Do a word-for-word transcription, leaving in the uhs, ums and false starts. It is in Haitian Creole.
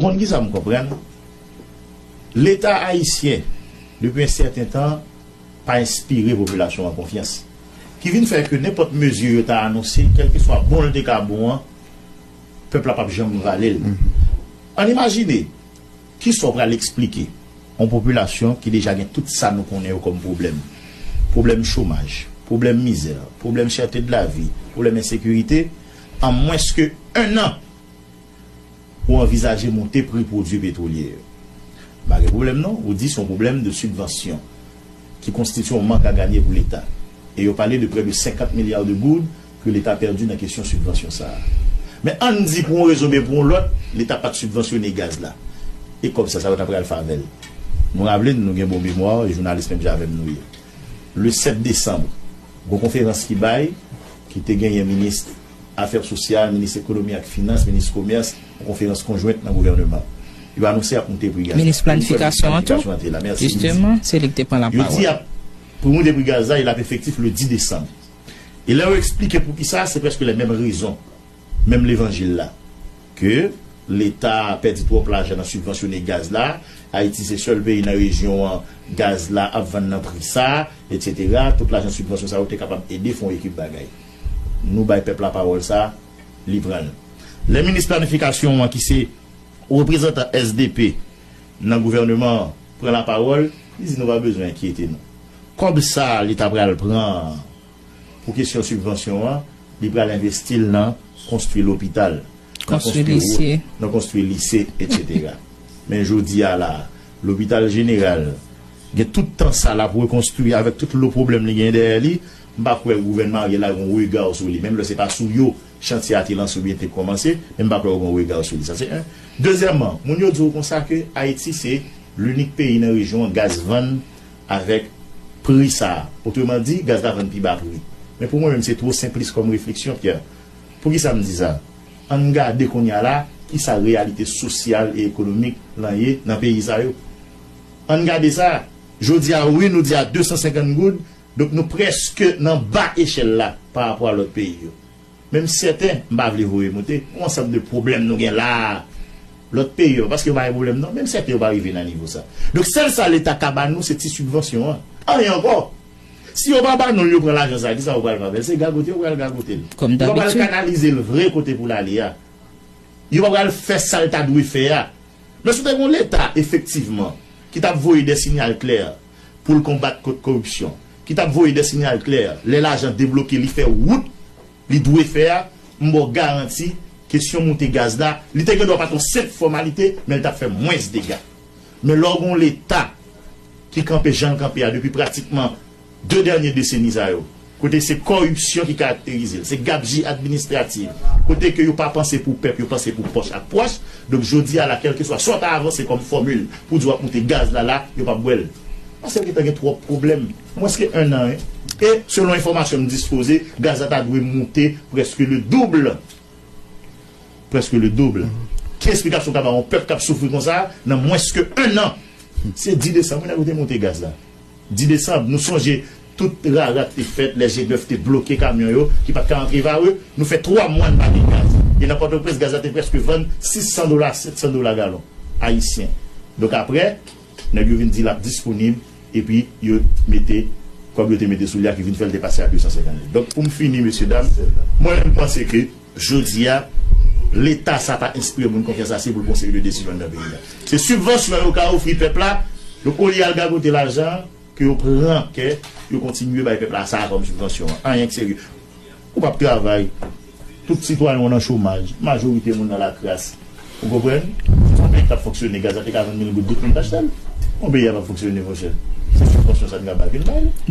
Konn ki sa m konprann? Leta ayisyen, depi yon sèten tan, pa enspire popilasyon an konfyans. Ki vin fè ke nenpòt mezi yo ta anonse, kèlkeswa bon l te ka bon an, pèp la p ap janm vale l. Ann imajine, ki sa w pral eksplike yon popilasyon ki deja gen tout sa nou konnen yo kòm pwoblèm? Pwoblèm chomaj, pwoblèm mizè, pwoblèm chète de la vi, pwoblèm ensekirite, an mwens ke en an, ou anvizaje monte pri pwodui petwolye yo. M pa gen pwoblèm non, ou di se yon pwoblèm de sibvansyon ki konstitye yon mank a ganye pou Leta. E yo pale de près de cinquante milliards de goud ke Leta pèdi nan kesyon sibvansyon sa a. Men ann di pou yon rezon oubyen pou yon lòt, Leta pa t sibvansyone gaz la. E kòb sa, sa yo ta pral fè avè l? Nou raple n, nou gen bon memwa, e jounalis menm jan avè m nou ye. Le sèt desanm, gon konferans ki bay, ki te genyen minis afè sosyal, minis ekonomi ak finans, minis komès, yon konferans konjwent nan gouvènman. Yo anonse y ap monte pri gaz la. Minis planifikasyon an tou, planifikasyon an te la. Mèsi, minis. Jisteman, se li ki te pran lapawòl. Yo di y ap, pou monte pri gaz la, il ap efektif le dis desanm. E lè yo eksplike poukisa, se prèske lè menm rezon, menm levanjil la. Ke Leta pèdi twòp lajan nan sibvansyone gaz la, Ayiti se sèl peyi nan rejyon an, gaz la ap vann nan pri sa, etsetera. Tout lajan sibvansyon sa yo te kapab ede fè yon ekip bagay. Nou bay pèp la pawòl sa, li pran l. Lè minis planifikasyon an ki se reprezantan S D P nan gouvènman an pran lapawòl, li di nou pa bezwen enkyete nou. Kòb sa li ta pral pran pou kesyon sibvansyon an, li pral envesti l nan konstwi lopital, nan konstwi lise, nan konstwi lise, etsetera. Men jodi a la, lopital jeneral, gen tout tan sa l ap rekonstwi avèk tout lo pwoblèm li gen dèyè li, m pa kwè gouvènman Ariel la gen yon rega sou li, menm lè se pa sou yo chantye a te lanse oubyen te kòmanse, men m pa kwè yo gen yon rega sou li. Sa se en. Dezyèmman, moun yo di w konsa ke Ayiti se linik peyi nan rejyon an gaz vann avèk pri sa a. Otreman di, gaz la vann pi ba pri. Men pou mwen menm, se two senplis kòm refleksyon, Pierre. Poukisa m di sa? Ann gade kounye a la, kisa reyalite sosyal e ekonomik lan ye nan peyi sa yo. Ann gade sa. Jodi a, wi, nou di a de san senkant goud, donk nou prèske nan ba echèl la pa rapò a lòt peyi yo. Men m sèten, m pa vle voye monte, yon ansanm de pwoblèm nou gen la a. Lòt peyi yo, paske yo pa gen pwoblèm non, men m sèten yo pa rive nan nivo sa. Donk sèl sa Leta ka ba nou, se ti sibvansyon an. Anyen ankò. Si yo pa ba nou l, yo pran lajan sa, kisa yo pral fè avè l? Se gagote yo pral gagote l. Kòm dabitid. Yo pa pral kanalize l vre kote pou l ale a. Yo pa pral fè sa l ta dwe fè a. Men si w te gen yon Leta, efektivman, ki t ap voye de sinyal klè pou l konbat kont koripsyon, ki t ap voye de sinyal klè lè lajan debloke, li fè wout li dwe fè a, m ba w garanti, kesyon moute gaz la, li te gen dwa pa t yon senp fòmalite, men l t ap fè mwens dega. Men lè w gen yon Leta ki kanpe jan l kanpe a depi pratikman de dènye deseni sa yo, kote se kòripsyon ki karakterize l, se gabji administratif, kote ke yo pa panse pou pèp, yo panse pou pòch ak pwòch. Donk, jodi a la, kèlkeswa sa w ta avanse kòm fòmil pou di w ap moute gaz la la, yo p ap bwè l. Paske yo gentan gen twòp pwoblèm. Mwens ke en an, wi. E, selon enfòmasyon m dispoze, gaz la ta dwe moute prèske le double. Prèske le double. Ki eksplikasyon w ka ba yon pèp k ap soufri konsa nan mwens ke en an? Se dis desanm, wi, nèg yo te monte gaz la. Dis desanm, nou sonje tout rara k te fèt, lè G nèf te bloke kamyon yo, ki pa t ka antre Varreux, nou fè twa mwa n pa gen gaz. E nan Pòtoprens, gaz la te prèske vann sis san dola, sèt san dola galon ayisyen. Donk, aprè, nèg yo vin di l ap disponib, epi yo mete kòb yo te mete sou li a ki vin fè l te pase a de san senkant mil. Donk, pou m fini, mesye dam, mwen menm, m panse ke jodi a, Leta sa pa enspire moun konfyans ase pou l pran seri de desizyon nan peyi a. Se sibvansyon yo ka ofri pèp la, donk, olye al gagote lajan an, ke yo pran kè, yo kontinye bay pèp la sa a kòm sibvansyon an. Anyen k serye. Ou p ap travay. Tout sitwayen w nan chomaj. Majorite moun nan lakras. Ou konprann? Yon peyi k ap fonksyone, gaz la te ka vann mil goud, tout moun t achte l. Yon peyi a p ap fonksyone, monchè. Se sibvansyon sa n ka ba ke n bay l.